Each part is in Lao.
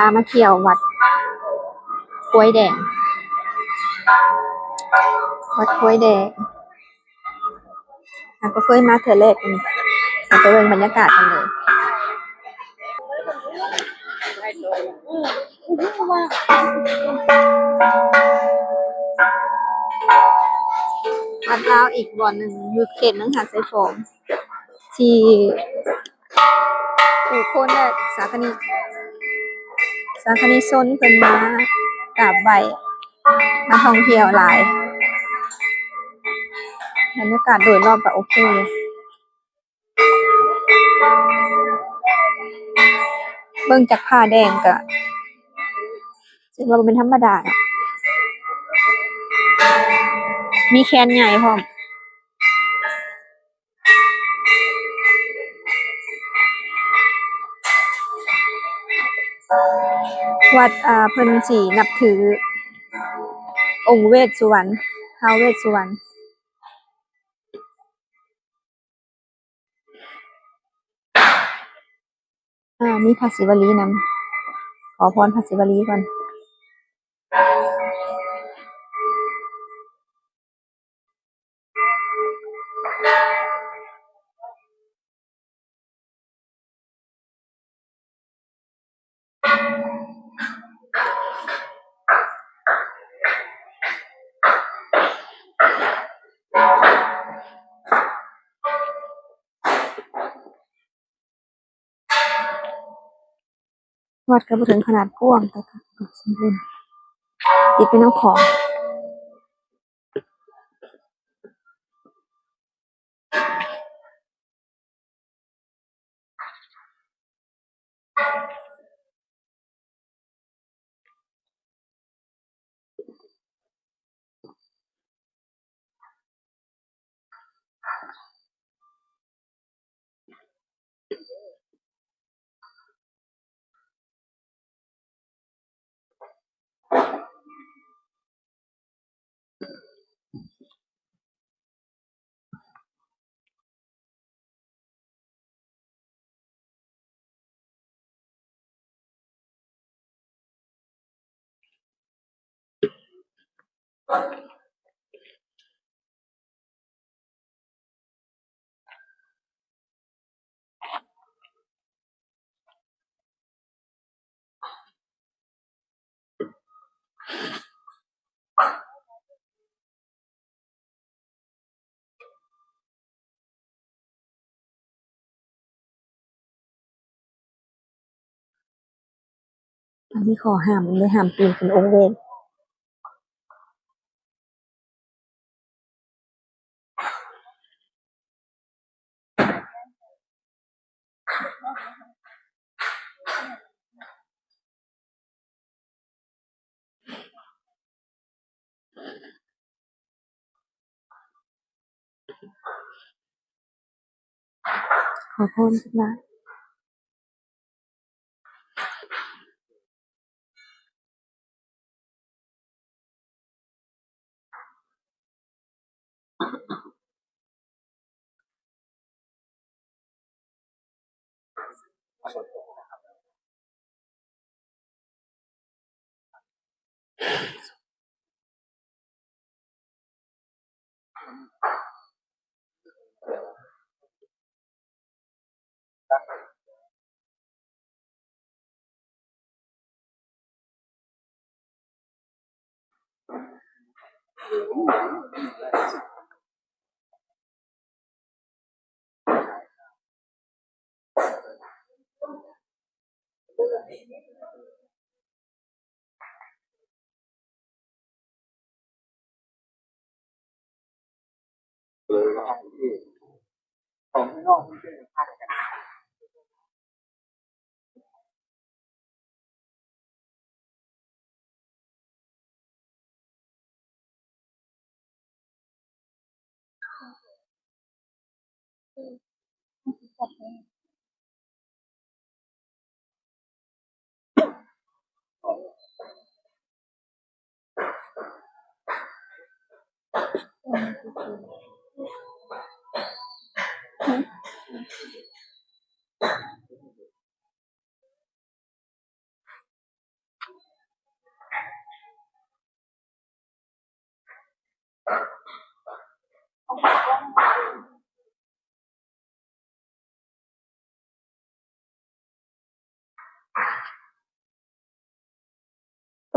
ພາມາທ່ຽວວັດຄວາຍແດງ ວັດຄວາຍແດງ. ຫາກໍເຄີຍມາເທື່ອແລກນີ້ ເຮົາໄປເບິ່ງບັນຍາກາດກັນເລີຍ. ວັດລາວອີກບ່ອນໜຶ່ງ ຢູ່ເຂດເມືອງຫາດຊາຍຟອງ ທີ່ຜູ້ຄົນ ແລະ ສາຄະນິ ສາຄະນິຊົນເພິ່ນມາກາບໄຫວ້ ນັກທ່ອງທ່ຽວຫຼາຍ. ບັນຍາກາດໂດຍລອບກໍໂອເຄ ເບິ່ງຈາກຜ້າແດງກໍຖືວ່າບໍ່ແມ່ນທຳມະດາເນາະ ມີແຄນໃຫຍ່ພ້ອມ. ວັດ ເອີ ເພິ່ນຊິນັບຖືອົງເວດສຸວັນ ທ້າວເວດສຸວັນ. ອາ ມີພະສີວະລີນຳ ຂໍພອນພະສີວະລີກ່ອນ. ວັດກໍບໍ່ເຖິງຂະໜາດກວ້າງ ແຕ່ກໍສົມບູນ ຕິດໄປນຳຂອງ. ອັນນີ້ຂໍຫ້າມເລີຍ ຫ້າມປີນຂຶ້ນອົງເວດ. ຂໍພອນຈັກໜ້ອຍ.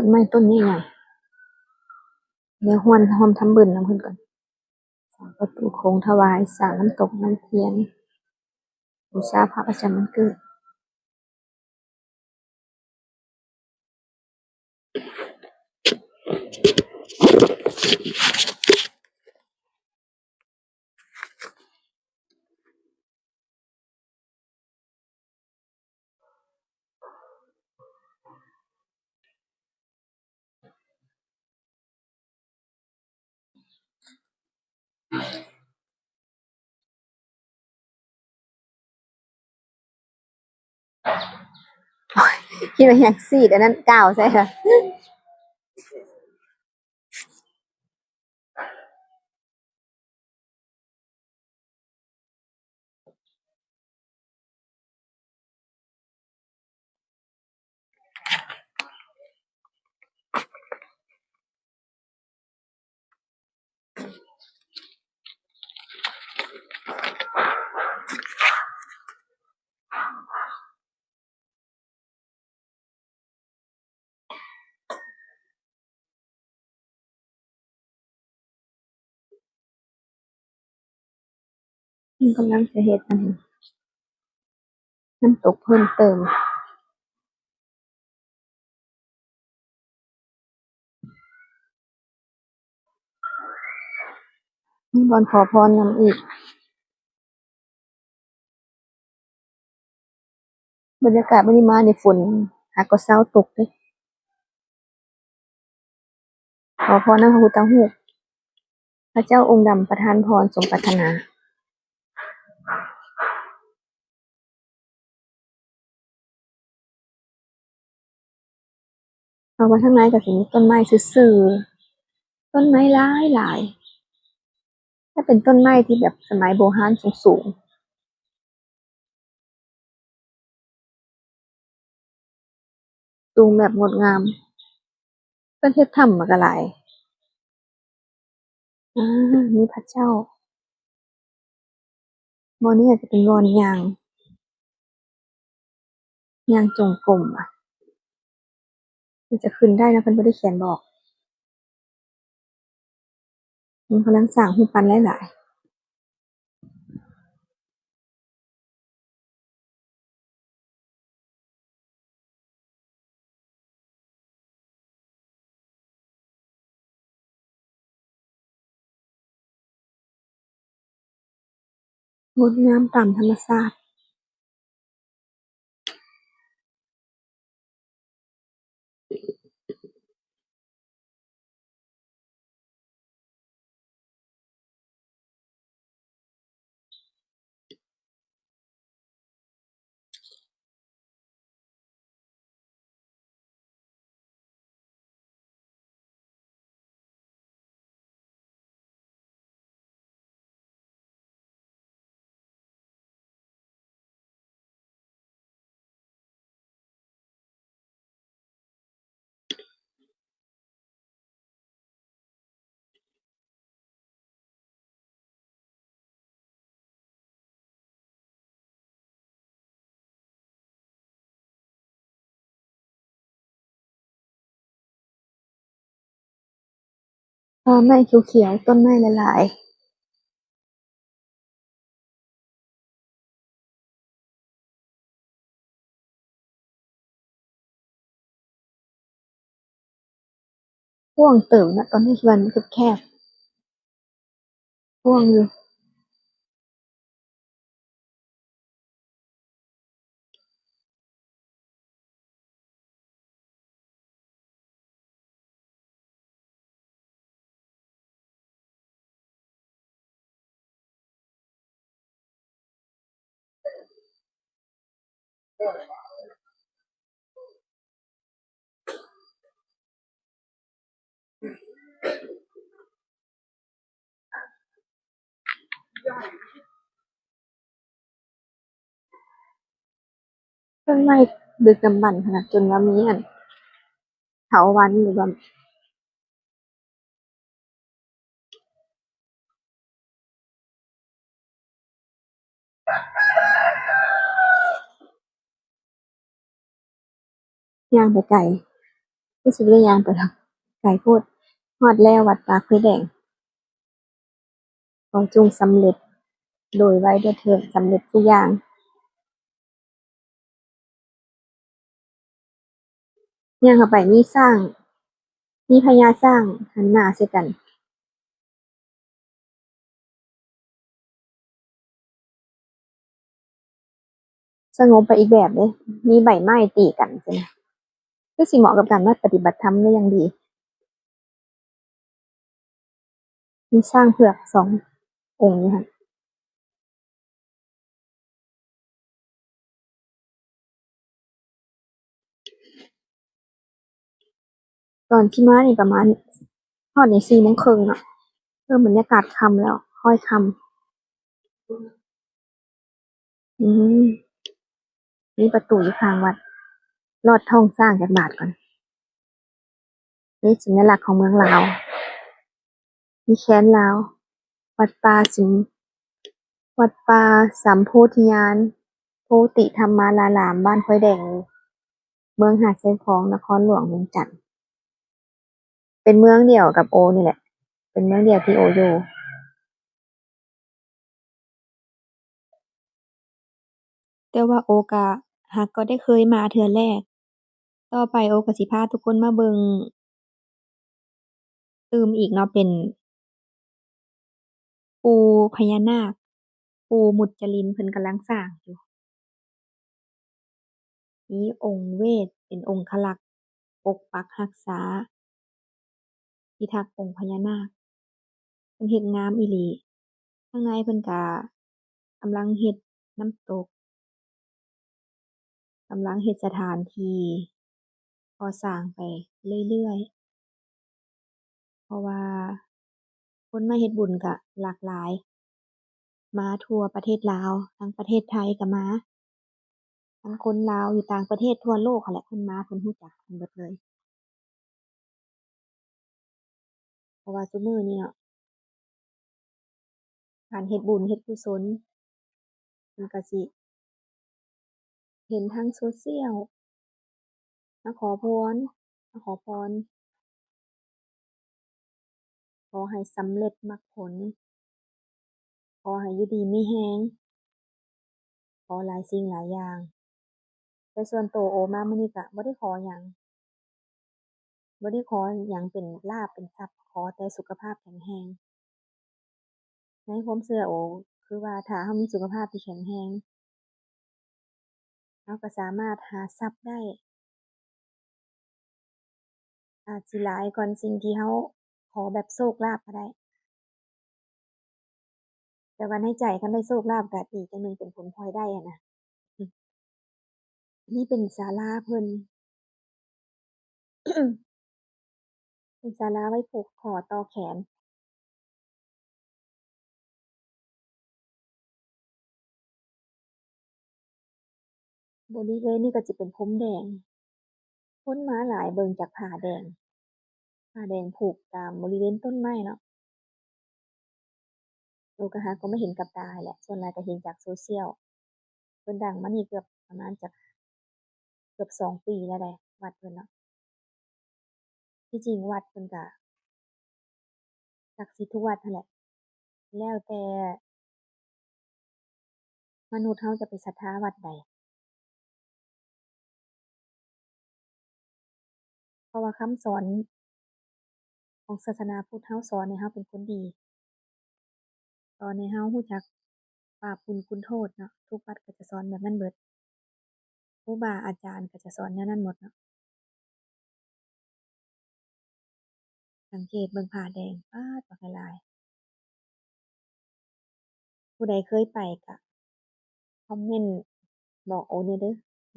ຕົ້ນໄມ້ຕົ້ນໃຫຍ່ໆ ດຽວຮ່ວມ ຮ່ວມທຳບຸນນຳເພິ່ນກ່ອນ. ສ້າງປະຕູໂຂງຖວາຍ, ສ້າງນ້ຳຕົກນ້ຳທຽນ, ບູຊາພະປະຈຳວັນເກີດ. ໂອ້ຍ ຄິດວ່າຫຍັງ ສີດອັນນັ້ນກາວໃສ່. ເພິ່ນກຳລັງຈະເຮັດອັນ ນ້ຳຕົກເພີ່ມເຕີມ. ມີບ່ອນຂໍພອນນຳອີກ. ບັນຍາກາດມື້ນີ້ມານີ້ ຝົນຫາກໍເຊົາຕົກເດ້. ຂໍພອນນຳພະພຸດທະຮູບ, ພະເຈົ້າອົງດຳປະທານພອນສົມປາດຖະໜາ. ເຂົ້າມາທາງໃນກໍຊິມີຕົ້ນໄມ້ຊື່ໆ, ຕົ້ນໄມ້ຫຼາຍໆ, ແຕ່ເປັນຕົ້ນໄມ້ທີ່ແບບສະໄໝໂບຮານສູງໆ. ສູງແບບງົດງາມ, ເພິ່ນເຮັດຖ້ຳມາກໍຫຼາຍ. ອາ ມີພະເຈົ້າ. ບ່ອນນີ້ອາດຈະເປັນບ່ອນຍ່າງ, ຍ່າງຈົງກົມ. ເພິ່ນຈະຂຶ້ນໄດ້ນະ, ເພິ່ນບໍ່ໄດ້ຂຽນບອກ. ເພິ່ນກຳລັງສ້າງຮູບປັ້ນຫຼາຍໆ. ງົດງາມຕາມທຳມະຊາດ. ປ່າໄມ້ຂຽວໆ, ຕົ້ນໄມ້ຫຼາຍໆ. ກວ້າງເຕີບນະ, ຕອນນີ້ຄືວ່າມັນແຄບໆ, ກວ້າງຢູ່. ຕົ້ນໄມ້ດຶກດຳບັນຂະໜາດ ຈົນວ່າມີອັນ ເຖົາວັນ ຫຼືວ່າ ຍ່າງໄປໄກ. ຄືຊິໄດ້ຍ່າງໄປດອກ ໄກໂພດ. ຮອດແລ້ວວັດປາກໄຟແດງ. ຂໍຈົ່ງສຳເລັດໂດຍໄວເດີເທີ້ນ, ສຳເລັດທຸກຢ່າງ. ຍ່າງເຂົ້າໄປມີຊ້າງ, ມີພະຍາຊ້າງຫັນໜ້າໃສ່ກັນ. ສະຫງົບໄປອີກແບບເດ້, ມີໃບໄມ້ຕີກັນຊີ້ນະ, ຄືຊິເໝາະກັບການມາປະຕິບັດທຳໄດ້ຢ່າງດີ. ມີຊ້າງເຜືອກສອງອົງຢູ່ຫັ້ນ. ຕອນທີ່ມານີ້ປະມານ ຮອດນີ້ສີ່ໂມງເຄິ່ງເນາະ, ເລີ່ມບັນຍາກາດຄ່ຳແລ້ວ, ຄ່ອຍຄ່ຳ. ອືມ ມີປະຕູຢູ່ຂ້າງວັດ, ລອດທ້ອງຊ້າງຈັກບາດກ່ອນ. ນີ້ສັນຍະລັກຂອງເມືອງລາວ, ມີແຄນລາວ. ວັດປ່າສິມ ວັດປ່າສຳໂພທິຍານ ໂພຕິທຳມາລາລາມ ບ້ານໄຟແດງ ເມືອງຫາດຊາຍຟອງ ນະຄອນຫຼວງວຽງຈັນ. ເປັນເມືອງດຽວກັບໂອນີ້ແຫຼະ, ເປັນເມືອງດຽວທີ່ໂອຢູ່. ແຕ່ວ່າໂອກະຫາກກໍໄດ້ເຄີຍມາເທື່ອແລກ. ຕໍ່ໄປໂອກໍຊິພາທຸກຄົນມາເບິ່ງຕື່ມອີກເນາະ, ເປັນປູ່ພະຍານາກ, ປູ່ມຸດຈະລິນ ເພິ່ນກຳລັງສ້າງຢູ່. ມີອົງເວດເປັນອົງຄະລັກປົກປັກຮັກສາ ພິທັກອົງພະຍານາກ. ເພິ່ນເຮັດງາມອີ່ຫຼີ. ທາງໃນເພິ່ນກະກຳລັງເຮັດນ້ຳຕົກ, ກຳລັງເຮັດສະຖານທີ່ກໍ່ສ້າງໄປເລື້ອຍໆ. ເພາະວ່າຄົນມາເຮັດບຸນກະຫຼາກຫຼາຍ, ມາທົ່ວປະເທດລາວ, ທັງປະເທດໄທກະມາ, ທັງຄົນລາວຢູ່ຕ່າງປະເທດທົ່ວໂລກຫັ້ນແຫຼະ, ເພິ່ນມາເພິ່ນຮູ້ຈັກກັນເບິດເລີຍ. ເພາະວ່າຊຸມື້ນີ້ເນາະ ການເຮັດບຸນເຮັດກຸສົນ ເພິ່ນກະຊິເຫັນທາງໂຊຊຽວ ມາຂໍພອນ ມາຂໍພອນ ຂໍໃຫ້ສຳເລັດມັກຜົນ, ຂໍໃຫ້ຢູ່ດີມີແຮງ, ຂໍຫຼາຍສິ່ງຫຼາຍຢ່າງ. ແຕ່ສ່ວນໂຕໂອມາມື້ນີ້ກະບໍ່ໄດ້ຂໍຫຍັງ, ບໍ່ໄດ້ຂໍຫຍັງເປັນລາບເປັນຊັບ, ຂໍແຕ່ສຸຂະພາບແຂງແຮງ. ໃນຄວາມເຊື່ອໂອ ຄືວ່າຖ້າເຮົາມີສຸຂະພາບທີ່ແຂງແຮງ ເຮົາກໍສາມາດຫາຊັບໄດ້ ອາດຊິຫຼາຍກ່ອນສິ່ງທີ່ເຮົາຂໍແບບໂຊກລາບກໍໄດ້. ແຕ່ວ່າໃນໃຈຄັນໄດ້ໂຊກລາບກໍດີ ຈັ່ງໜຶ່ງເປັນຜົນພອຍໄດ້ຫັ້ນນະ. ອັນນີ້ເປັນສາລາເພິ່ນ ເປັນສາລາໄວ້ຜູກຂໍ້ຕໍ່ແຂນ. ບໍລິເວນນີ້ກໍຈະເປັນພົມແດງ, ຄົນມາຫຼາຍເບິ່ງຈາກຜ້າແດງ, ຜ້າແດງຜູກຕາມບໍລິເວນຕົ້ນໄມ້ເນາະ. ໂອກະຫາກໍມາເຫັນກັບຕາຫັ້ນແຫຼະ, ສ່ວນຫຼາຍກໍເຫັນຈາກໂຊຊຽວ. ເພິ່ນດັງມານີ້ເກືອບປະມານຈັກ ເກືອບສອງປີແລ້ວໃດ໋ ວັດເພິ່ນເນາະ. ທີ່ຈິງວັດເພິ່ນກະສັກສິດທຸກວັດຫັ້ນແຫຼະ, ແລ້ວແຕ່ມະນຸດເຮົາຈະໄປສັດທາວັດໃດ. ເພາະວ່າຄຳສອນຂອງສາສະໜາພຸດເຮົາສອນໃຫ້ເຮົາເປັນຄົນດີ, ສອນໃຫ້ເຮົາຮູ້ຈັກບາບບຸນຄຸນໂທດເນາະ, ທຸກວັດກໍຈະສອນແບບນັ້ນເບິດ, ຄູບາອາຈານກໍຈະສອນແນວນັ້ນໝົດເນາະ. ສັງເກດເບິ່ງຜ້າແດງ ປາດ ບັກຫຼາຍໆ. ຜູ້ໃດເຄີຍໄປກະຄອມເມັນບອກໂອແດ່ເດີ້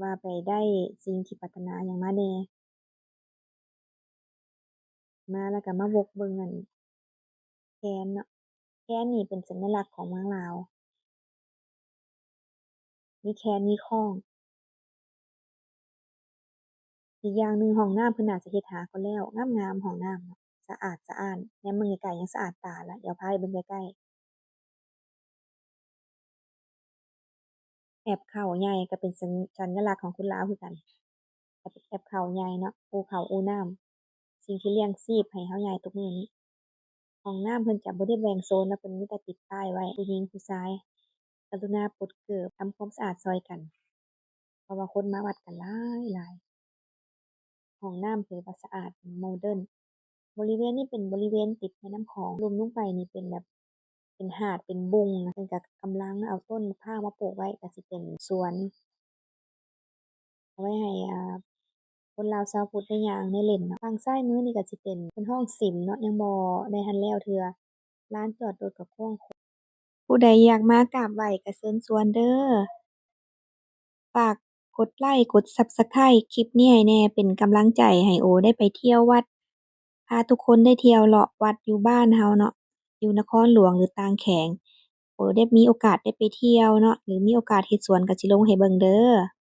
ວ່າໄປໄດ້ສິ່ງທີ່ປາດຖະໜາຫຍັງມາແດ່. ມາແລ້ວກະມາວົກເບິ່ງອັນແຄນເນາະ, ແຄນນີ້ເປັນສັນຍະລັກຂອງເມືອງລາວ, ມີແຄນ ມີຄ້ອງ. ອີກຢ່າງໜຶ່ງ ຫ້ອງນ້ຳເພິ່ນໜ້າຈະເຮັດຫາກໍແລ້ວ, ງາມໆ ຫ້ອງນ້ຳ ສະອາດສະອ້ານ, ແນມເບິ່ງໄກໆຍັງສະອາດຕາລະ. ດຽວພາໄປເບິ່ງໃກ້ໆ. ແອັບເຂົ້າໃຫຍ່ກໍເປັນສັນ ສັນຍະລັກຂອງຄົນລາວຄືກັນ. ກັບ ແອບເຂົ້າໃຫຍ່ເນາະ ອູ່ເຂົ້າອູ່ນ້ຳ ສິ່ງທີ່ລ້ຽງຊີບໃຫ້ເຮົາໃຫຍ່ທຸກມື້ນີ້. ຫ້ອງນ້ຳເພິ່ນຈະບໍ່ໄດ້ແບ່ງໂຊນເນາະ ເພິ່ນມີແຕ່ຕິດປ້າຍໄວ້ ຜູ້ຍິງຜູ້ຊາຍ ກະລຸນາປົດເກີບ ທຳຄວາມສະອາດຊ່ອຍກັນ ເພາະວ່າຄົນມາວັດກັນຫຼາຍໆ. ຫ້ອງນ້ຳຖືວ່າສະອາດ ໂມເດີນ. ບໍລິເວນນີ້ເປັນບໍລິເວນຕິດແມ່ນ້ຳຂອງ ລຸ່ມລົງໄປນີ້ເປັນແບບ ເປັນຫາດ ເປັນບຸງ ເພິ່ນກະກຳລັງເອົາຕົ້ນມະພ້າວມາປູກໄວ້ ກະຊິເປັນສວນ ເອົາໄວ້ໃຫ້ ອ່າ ຄົນລາວຊາວພຸດໄດ້ຍ່າງໄດ້ຫຼິ້ນເນາະ. ຝັ່ງຊ້າຍມືນີ້ກະຊິເປັນ ເພິ່ນຮ້ອງສິມເນາະ ຍັງບໍ່ໄດ້ທັນແລ້ວເທື່ອ ລານຈອດລົດກະກວ້າງຂວາງ. ຜູ້ໃດຢາກມາກາບໄຫວ້ກະເຊີນຊວນເດີ. ຝາກກົດໄລ້ກົດ Subscribe ຄລິບນີ້ໃຫ້ແດ່ ເປັນກຳລັງໃຈໃຫ້ໂອໄດ້ໄປທ່ຽວວັດ ພາທຸກຄົນໄດ້ທ່ຽວເລາະວັດຢູ່ບ້ານເຮົາເນາະ ຢູ່ນະຄອນຫຼວງ ຫຼື ຕ່າງແຂວງ. ໂອໄດ້ມີໂອກາດໄດ້ໄປທ່ຽວເນາະ ຫຼື ມີໂອກາດເຮັດສວນກະຊິລົງໃຫ້ເບິ່ງເດີ.